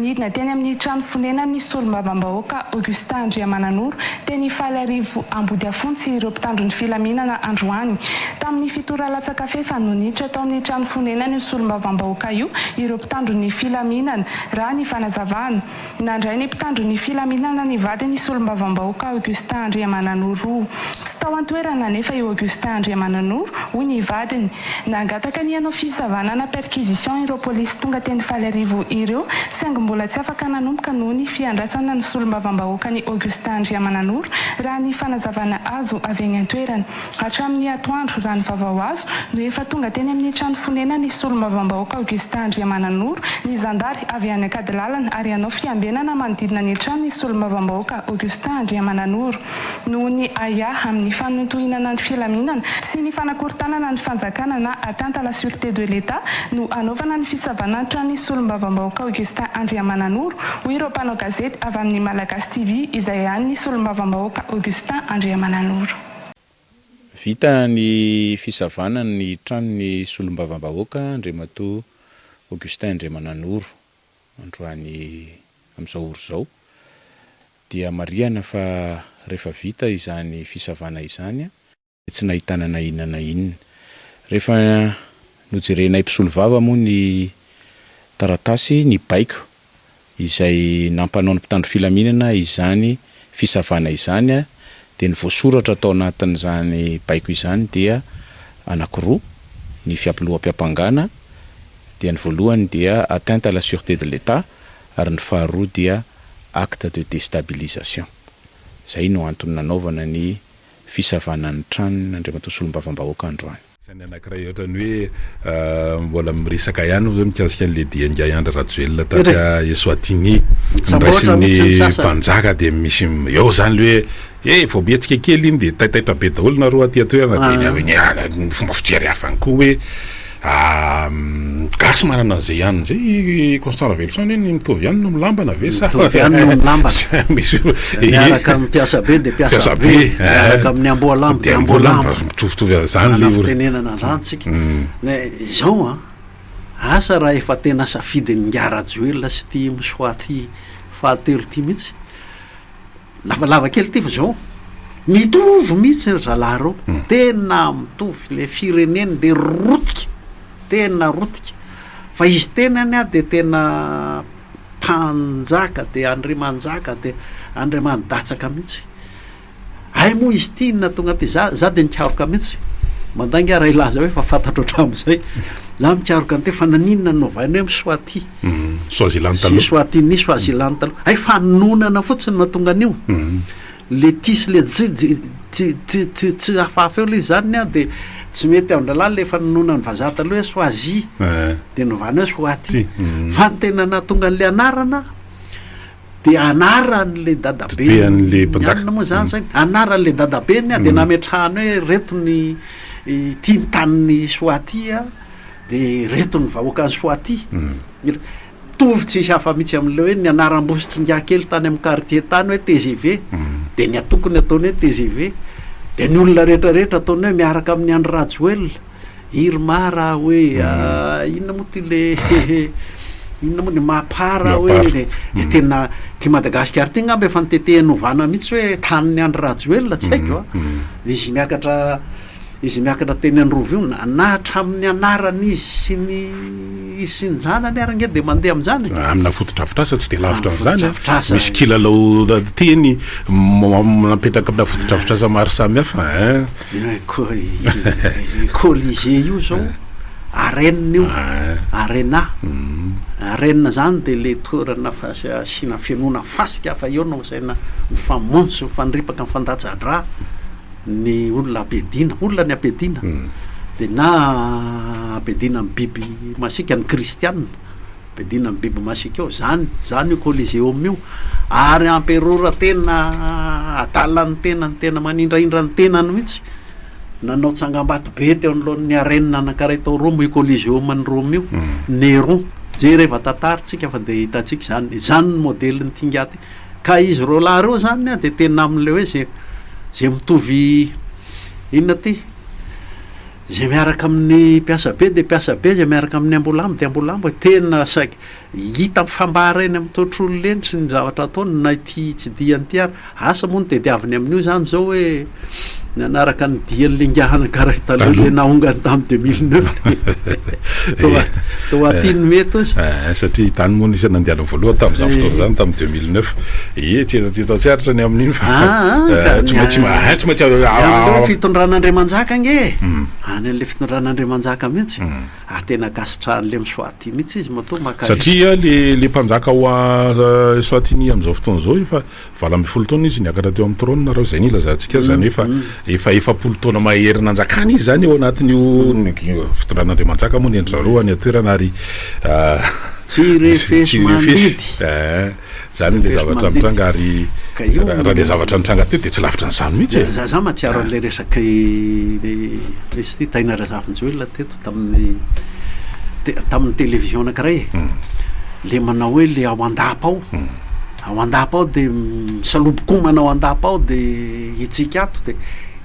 Nidina teny amin'ny trano fonenan'ny solombavambahoaka Augustin Andriamananoro teny Ifaliarivo Ambodiafontsy ireo mpitandro ny filaminana androany. Tamin'ny fito ora latsaka fahefany no niditra tao amin'ny trano fonenan'io solombavambahoaka io ireo mpitandro ny filaminana, raha ny fanazavana. Nandray ny mpitandro ny filaminana ny vadin'ny solombavambahoaka Augustin Andriamananoro. Tsy tao an-toerana anefa i Augustin Andriamananoro, hoy ny vadiny. Nangataka ny hanao fisavana na perquisition ireo polisy tonga teny Faliarivo ireo, saingy mbola tsy afaka nanomboka noho ny fiandrasana ny solombavambahoakan'i Augustin Andriamananoro, raha ny fanazavana azo avy eny an-toerana. Hatramin'ny atoandro, raha ny vaovao azo, no efa tonga teny amin'ny trano fonenan'ny solombavambahoaka Augustin Andriamananoro ny zandary avy any Ankadilalana ary hanao fiambenana manodidina ny tranon'ny solombavambahoaka Augustin Andriamananoro. Noho ny ahiahy amin'ny fanohintohinana ny filaminana sy ny fanakorontanana ny fanjakana na atteinte à la sûreté de l'Etat no hanaovana ny fisavana ny tranon'ny solombavambahoaka Augustin Andriamananoro, hoy ireo mpanao gazety avy amin'ny Malagasy TV izay an'ny solombavambahoaka Augustin Andriamananoro. Vita ny fisavana ny tranon'ny solombavambahoaka Andriamatoa Augustin Andriamananoro androany amin'izao ora izao. Dia marihana fa rehefa vita izany fisavana izany, tsy nahitana na inona na inona. Rehefa nojerenay mpisolovava moa ny taratasy, ny baiko izay nampanao ny mpitandro filaminana izany fisavana izany dia ny voasoratra tao anatin'izany baiko izany dia anankiroa, ny fiampiloham-piampangana dia ny voalohany dia atteinte à la sûreté de l'Etat ary ny faharoa dia acte de déstabilisation. Izay no antony nanaovana ny fisavana ny tranon' Andriamatoa Solombavambahoaka androany. Isan'ny anankiray ohatran'ny hoe mbola miresaka ihany moa zao mikasika an'ilay dian'ingahy Andry Rajoelina taty Eswatini niraisin'ny mpanjaka dia misy eo zany le hoe eh vao mihetsika kely iny dia taitaitra be daholo nareo aty an-toerana dia ny fomba fijery hafa ihany koa hoe Gasy manana an'izay ihany izay Constant Raveloson anie ny mitovy ihany no milambana ve sa Mitovy ihany no milambana. Misy Miaraka amin'ny mpiasa be dia mpiasa be, miaraka amin'ny amboalambo dia amboalambo. Mitovitovy an'izany le ora. Fitenenana an'izany tsika. Izao an, asa raha efa tena safidin'i Ingahy Rajoelina sy ity Mswati fahatelo ity mihitsy. Lavalava kely ity fa zao, mitovy mihitsy ry zalahy reo, tena mitovy, le fireneny de rotika, tena rotika, fa izy tenany a de tena mpanjaka de andriamanjaka de andriamanidatsaka mihitsy, hay moa izy ity inona tonga aty, za za de nikaroka mihitsy, mandainga aho raha hilaza hoe efa fantatro hatramin'izay, za mikaroka an'ity fa naninona no novaina hoe Mswati. Swaziland taloha. Swatini, Swaziland taloha. Hay fanononana fotsiny no mahatonga an'io. Le T sy le J tsy tsy tsy tsy hafahafa eo le izy zany an, de tsy mety amin-drahalahy le fanononan'ny vazaha taloha hoe Swazi, de novana hoe Swati. Fa ny tena nahatonga an'le anarana de anaran'le dadabe an'le mpanjaka moa zany zay, anaran'le dadabeny an, de nametrahany hoe reto ny ity ny tanin'ny Swati an. De reto ny vahoakan'i Soatia. Mitovy tsisy hafa mihitsy amin'ilay hoe ny anaram-bositringahy kely tany amin'ny quartier tany hoe tgv, de ny antokony ataony hoe tgv, de ny olona rehetra rehetra ataony hoe miaraka amin'i Andry Rajoelina, Irmar hoe inona moa ty le inona moa ny Mapar hoe de de tena ty Madagasikara ty ngamba efa notetehiny hovana mihitsy hoe tanin'i Andry Rajoelina tsy haiko a, izy miakatra Izy miakatra teny Androva io na na hatramin'ny anarany izy sy ny izy sy ny zanany ary ange dia mandeha amin'izany e. Amina fotodrafitrasa tsy dia lavitra Amin'ny an'izany an. fotodrafitrasa. Misy kilalao teny napetraka amina fotodrafitrasa maro samihafa ein. Ko- Colisée io zao arène io, arena, arène zany dia le toerana fas- asiana fenoana fasika fa eo no asaina mifamono sy mifandripaka mifandatsa-drà. ny olona ampiadiana, olona ny ampiadiana dia na ampiadiana amin'ny biby masiaka ny kristiana, ampiadiana amin'ny biby masiaka eo, zany zany io coliseum io, ary amperora tena adalan'ny tenany, tena manindrahindra ny tenany mihitsy, nanao tsangambato be teo anoloan'ny arène anankiray tao Roma io coliseum an'i Roma io, Néron, jereva tantara tsika fa dia hitantsika izany, izany ny modelin'ity ingahy ity. Ka izy roa lahy ireo zany dia tena amin'ilay hoe ze ze mitovy inona ty? Ze miaraka amin'ny mpiasa be dia mpiasa be, ze miaraka amin'ny ambolambo dia ambolambo e, tena saika. Hita mifambara eny amin'ny toetr'olona eny sy ny zavatra ataony na ity tsidihany ity ary. Asa moa ny tediaviny amin'io izany izao hoe nanaraka ny dian'ilay ingahy anankiray taloha ilay naongany tamin'ny 2009 dia toa aty no mety ozy. Eh, satria tany moa nisy nandehanany voalohany tamin'izany fotoana izany tamin'ny 2009. Ie, tsy tsy hita tsy aritra ny amin'iny fa Ah, ah, eh, tsy maintsy ny eh, tsy maintsy amin'ilay fitondran'Andriamanjaka ange e. Any an'ilay fitondran'Andriamanjaka mihitsy. Ah tena ankasitrahan'i le Mswati mihitsy izy matoa maka risque. Satria le le mpanjaka ao Eswatini amin'izao fotoana izao efa 18 taona izy niakatra teo amin'ny trône raha izay no ilazantsika azy, izany hoe efa efa 40 taona mahery nanjakana izy izany eo anatin'io fitondran'Andriamanjaka moa ny an-dry zareo any an-toerana ary Tsy refesi-mandidy. Izany ilay zavatra mitranga ary raha ilay zavatra nitranga teo dia tsy lavitra an'izany mihitsy e. Za mahatsiaro an'ilay resaka izy ity Taina Razafinjoelina teto tamin'ny tamin'ny télévision anankiray e. Le manao hoe le ao an-dapa ao. Ao an-dapa ao dia misalobokomana ao an-dapa ao dia hitsika ato dia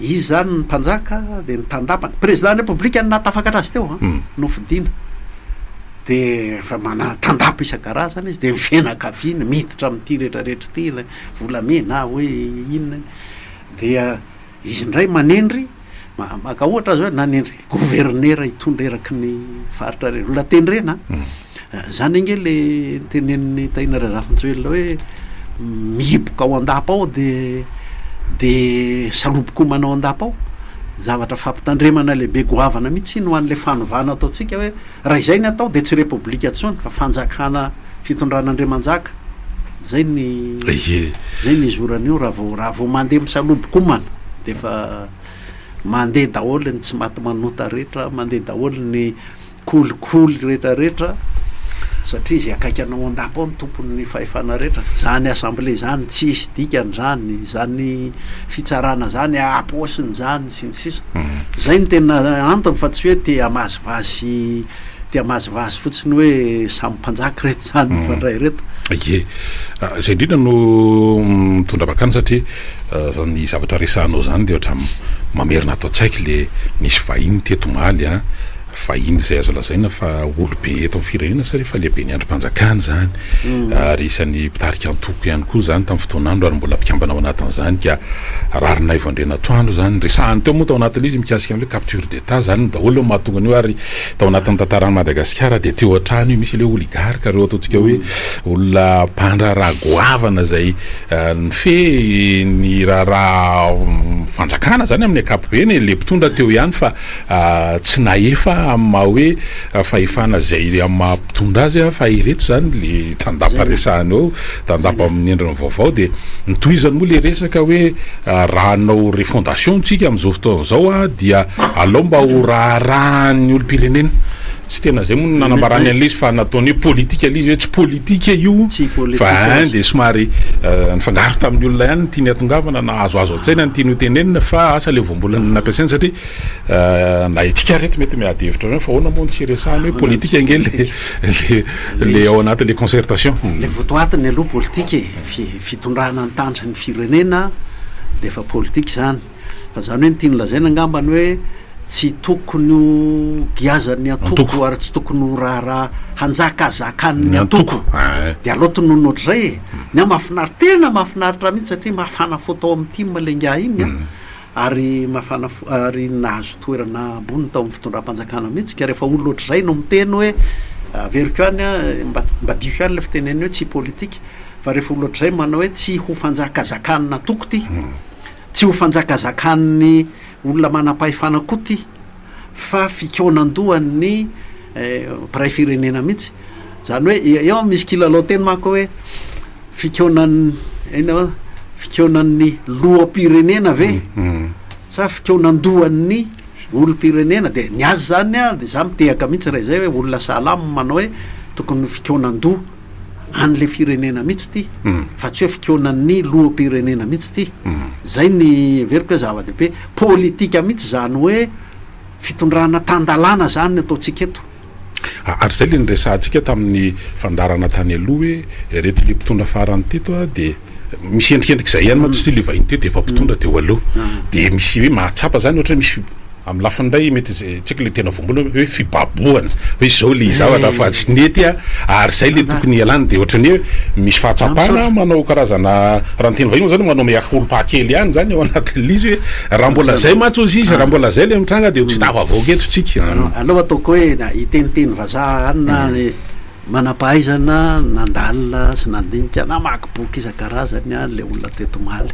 izy izany ny mpanjaka dia ny tandapany. Président ny République no nahatafakatra azy teo an, nofidina. Dia efa manana tandapa isan-karazany izy, dia ny fianakaviany miditra amin'ity rehetrarehetra ity, ilay volamena hoe inona, dia izy indray manendry, maka ohatra aza hoe nanendry governera hitondra eraky ny faritra rehetra, olona tendrena an, zany ange le notenenin'i Tahina Razafinjoelina hoe mihiboka ao an-dapa ao dia dia salobokomana ao an-dapa ao, zavatra fampitandremana lehibe goavana mihitsy iny ho an'ilay fanovana ataontsika hoe Raha izay ny atao dia tsy repoblika intsony fa fanjakana fitondran'Andriamanjaka. Zay ny zay ny izoran'io raha vao raha vao mandeha misalobokomana dia efa mandeha daholo ny tsy maty manota rehetra, mandeha daholo ny kolikoly rehetra rehetra satria izay akaiky anao an-dapa ao no tompon'ny fahefana rehetra. Zany assemblée zany tsisy dikany zany, zany fitsarana zany apaosiny zany sy ny sisa. Zay no tena antony fa tsy hoe te hamazivazy te hamazivazy fotsiny hoe samy mpanjaka ireto zany mifandray ireto. Ie, zay indrindra no mitondra mankany satria zany zavatra resahanao zany de ohatran'ny mamerina ato an-tsaiko le nisy vahiny teto omaly an, vahiny izay azo lazaina fa olobe eto amin'ny firenena satria efa lehiben'ny andrim-panjakana izany ary isan'ny mpitarika antoko ihany koa izany tamin'ny fotoan'andro ary mbola mpikambana ao anatin'izany ka Raharinaivo Andrianatoandro izany resahany teo moa tao anatin'ilay izy mikasika an'ilay capture d'Etat izany daholo no mahatonga an'io ary tao anatin'ny tantaran'i Madagasikara dia teo hatrany io misy ilay oligarque ireo ataontsika hoe olona mpandraharaha goavana izay nifehy ny raharaha fanjakana izany amin'ny ankapobeny e, ilay mpitondra teo ihany fa tsy nahefa amin'ny maha hoe fahefana izay amin'ny maha mpitondra azy fa ireto izany le tandapa resahana eo, tandapa amin'ny endriny vaovao dia notohizany moa le resaka hoe raha hanao refondation tsika amin'izao fotoana izao dia alao mba ho raharahan'ny olom-pirenena, tsy tena izay moa no nanambarany an'ilay izy fa nataony hoe politika ilay izy hoe tsy politika io fa ein dia somary nifangaro tamin'ny olona ihany ny tiany hatongavana na azoazo an-tsaina ny tiany hotenenina fa asa ilay voambolana nampiasainy satria Na itsika ary eto mety miady hevitra ireny fa ahoana moa no tsy hiresahana hoe politika ange le le le ao anatin'le concertation. Le votoatiny aloha politika e, fitondrana ny tanjry ny firenena de efa politika izany, fa zany hoe ny tiany lazaina angambany hoe tsy tokony ho giazan'ny antoko ary tsy tokony ho raharaha hanjakazakan'ny antoko, de aleo tononina ohatr'izay e, ny ahy mahafinaritra, tena mahafinaritra mihitsy satria mafana fo tao amin'ny tim le ingahy iny an, Ary mafana fo ary nahazo toerana ambony tao amin'ny fitondram-panjakana mihitsy ka rehefa olona ohatr'izay no miteny hoe averiko ihany an, mba mba diso ihany ilay fitenenana hoe tsy politika fa rehefa olona ohatr'izay manao hoe tsy ho fanjakazakan'ny antoko ity, tsy ho fanjakazakan'ny olona manam-pahefana koa ity fa fikaonan-dohan'ny mpiray firenena mihitsy. Izany hoe eo misy kilalao teny manko hoe Fikaonan'ny inona moa? Fikaonan'ny loham-pirenena ve sa fikaonan-dohan'ny olom-pirenena? De ny azy zany an, de za mitehaka mihitsy raha izay hoe olona sahala aminy manao hoe tokony ho fikaonan-doha an'le firenena mihitsy ity fa tsy hoe fikaonan'ny loham-pirenena mihitsy ity. Zay ny heveriko hoe zava-dehibe. Politika mihitsy zany hoe fitondrana tan-dalàna zany ny ataontsika eto. Ary izay ilay niresahantsika tamin'ny fandaharana tany aloha hoe ireto ilay mpitondra farany teto dia misy endrikendrika izay ihany mantsy satria ilay vahiny teto efa mpitondra teo aloha. Dia misy hoe mahatsapa izany ohatra hoe misy. Amin'ny lafiny iray mety tsy haiko le tena voambolana hoe fibabohana hoe izao le zavatra fa tsy nety a, ary izay le tokony hialana de ohatran'ny hoe misy fahatsapana manao karazana raha ny teny vahiny moa zany manao mea culpa kely ihany zany ao anatin'le izy hoe raha mbola zay mantsy hozy izy raha mbola zay le mitranga de ho tsy tafavoaka eto tsika. Aleo ataoko hoe hiteniteny vazaha any na Manam-pahaizana nandalina sy nandinika, namaky boky isan-karazany ilay olona teto omaly.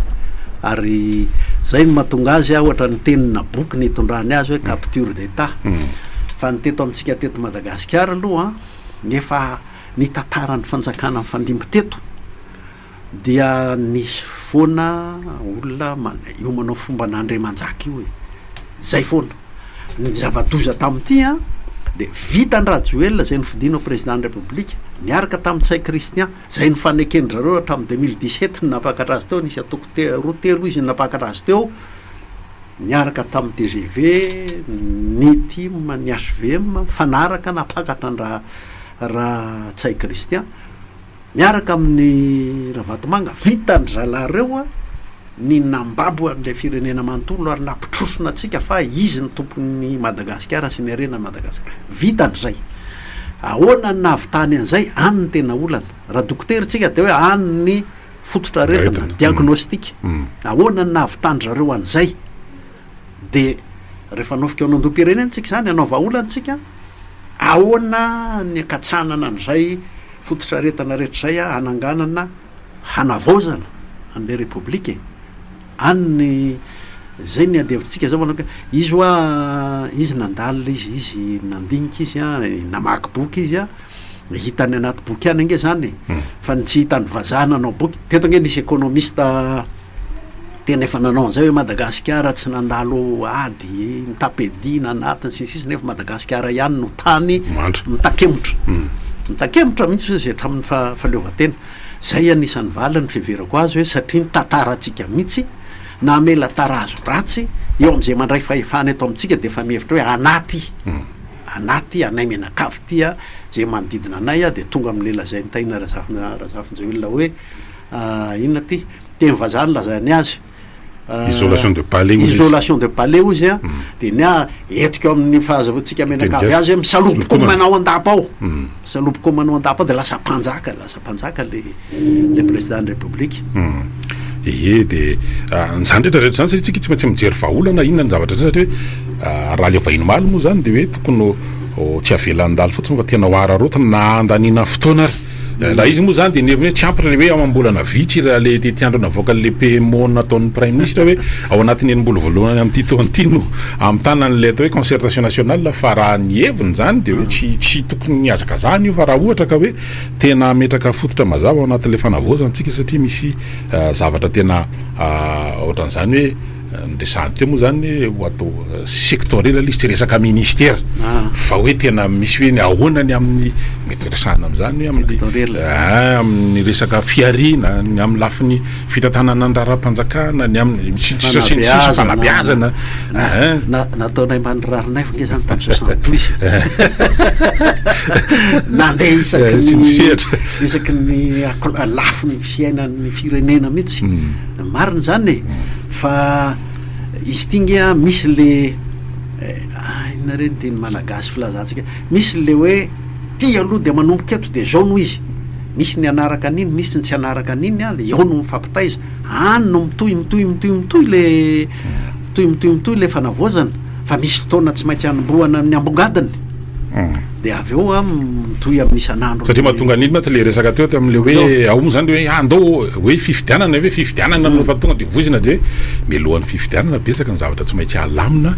Ary izay no mahatonga azy ohatra ny tenina boky nitondrany azy hoe capture d'Etat. Fa ny teto amintsika teto Madagasikara aloha, efa ny tantaran'ny fanjakana nifandimby teto dia nisy foana olona io manao fomban'Andriamanjaka io e, zay foana. Ny zava-doza tamin'ity an, de vitan-dRajoelina zay nofidina ho président ny République, niaraka tamin'i Ntsay Christian, zay nifaneken-dry zareo hatramin'ny 2017 ny nampakatra azy teo, nisy antoko te- roa telo izy nampakatra azy teo, niaraka tamin'ny tgv, ny tim, ny hvm, nifanaraka nampakatra an-dra Ra Ntsay Christian. Miaraka amin'i Ravatomanga, vitan-dry zalahy ireo ny nambabo an'ilay firenena manontolo ary nampitrosona antsika fa izy no tompon'i Madagasikara sy ny harenan'i Madagasikara. Vitany izay. Ahoana no nahavitany an'izay? Any no tena olana. Raha dokotera isika dia hoe any ny fototr'aretina, diagnostic. Ahoana no nahavitan-dry zareo an'izay? Dia rehefa hanao fikaonandoham-pirenena isika izany, hanao vahaolana isika, ahoana ny hakatsanana an'izay fototr'aretina rehetra izay hananganana, hanavaozana an'ilay repoblika e? Any ny, izay ny ady hevitritsika izao manao hoe, izy hoa, izy nandalina izy, izy nandinika izy an, namaky boky izy an, hitany anaty boky ihany ange izany e, fa ny tsy hitan'ny vazaha nanao boky, teto ange nisy économiste Tena efa nanao an'izay hoe Madagasikara tsy nandalo ady mitam-piadiana anatiny sy ny sisa nefa Madagasikara ihany no tany mitakemotra. Mitakemotra mihitsy izy hatramin'ny fahaleovantena. Izay anisan'ny valiny fiheverako azy hoe satria ny tantarantsika mihitsy namela tarazo ratsy eo amin'izay mandray fahefana eto amintsika dia efa mihevitra hoe anaty anaty anay mianakavy ity izay manodidina anay dia tonga amin'ilay lazain'i Tahina Razafinjoelina hoe inona ity Teny vazaha no lazainy azy. Isolation de palais hozy izy. Isolation de palais hozy an. Dia ny ahy entiko amin'ny fahazahoantsika mianakavy azy hoe misalobokoma ao an-dapa ao. Misalobokoma ao an-dapa ao dia lasa mpanjaka, lasa mpanjaka le le président ny république. Ie dia izany rehetra rehetra izany satria tsika tsy maintsy mijery vahaolana inona ny zavatra satria hoe raha le vahiny omaly moa izany dia hoe tokony ho tsy avela handalo fotsiny fa tena ho araraotina na handaniana fotoana ary. Raha izy moa izany dia ny heviny hoe tsy ampy ilay hoe amam-bolana vitsy raha ilay tetiandro navoakan'ilay PMO nataon'ny Praiminisitra hoe ao anatin'ny enim-bola voalohany amin'ity taona ity no hamitana an'ilay atao hoe concertation nationale fa raha ny heviny izany dia hoe tsy tsy tokony hihazakazahana io fa raha ohatra ka hoe tena hametraka fototra mazava ao anatin'ilay fanavaozana isika satria misy zavatra tena ohatran'izany hoe Ny resahany teo moa zany ho atao sectoriel ilay izy, tsy resaka ministera fa hoe tena misy hoe ny ahoana ny amin'ny mety resahana amin'izany hoe amin'ny amin'ny resaka fihariana, ny amin'ny lafiny fitantanana ny raharaham-panjakana, ny amin'ny sy ny sisa sy ny sisa, fanabeazana. Nataonay ambany rarinaivo nge zany tamin'ny 72. Nandeha isaky ny isaky ny lafiny fiainan'ny firenena mihitsy. Marina izany e! Fa izy ity nge an, misy le inona re ny teny malagasy filazantsika, misy le hoe ty aloha de manomboka eto de zao no izy, misy ny hanaraka an'iny, misy ny tsy hanaraka an'iny an, de eo no mifampitaiza, any no mitohy mitohy mitohy mitohy le mitohy mitohy mitohy le fanavaozana, fa misy fotoana tsy maintsy hanombohana ny ambongadiny. De avy eo an mitohy amin'ny isan'andro. Satria mahatonga an'iny mantsy le resaka teo tamin'le hoe ao moa zany le hoe andao hoe fifidianana hoe fifidianana no efa tonga de voizina de hoe mialohan'ny fifidianana betsaka ny zavatra tsy maintsy alamina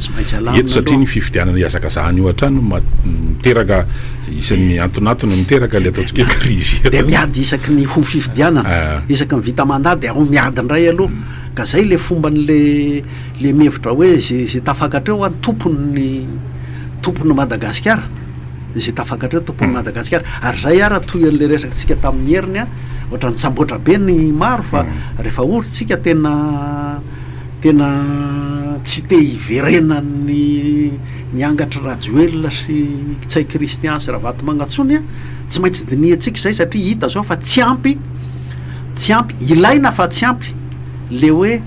eto satria ny fifidianana ihazakazahana io hatrany no miteraka isan'ny antonantony miteraka le ataontsika hoe krizy eto. De miady isaky ny ho fifidianana, isaky ny vita mandat de ao miady indray aloha, ka zay le fomban'le le mihevitra hoe ze ze tafakatra eo an tompon'ny tompon'i Madagasikara, izay tafakatra eo tompon'i Madagasikara, ary zay ara toy an'le resakintsika tamin'ny heriny an, ohatran'ny tsamboatra be ny maro fa rehefa ory tsika tena tena tsy te hiverenan'ny ny angatry Rajoelina sy Ntsay Christian sy Ravatomanga tsony an, tsy maintsy dinihantsika izay satria hita zao fa tsy ampy tsy ampy, ilaina fa tsy ampy le hoe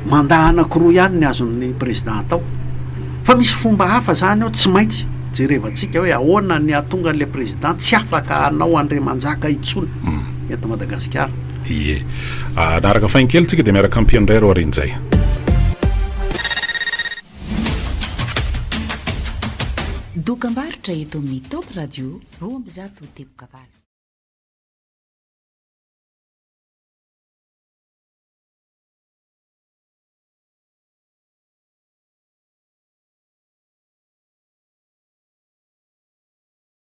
Mandat anakiroa ihany ny azon'ny président atao. Fa misy fomba hafa zany ao tsy maintsy jerevantsika hoe ahoana ny hahatonga an'ilay président tsy afaka hanao andriamanjaka intsony eto Madagasikara. Ie. Hanaraka faingo kely tsika dia miaraka ampiany indray ro aorian'izay. Dokambarotra eto amin'ny Top Radio 102.8.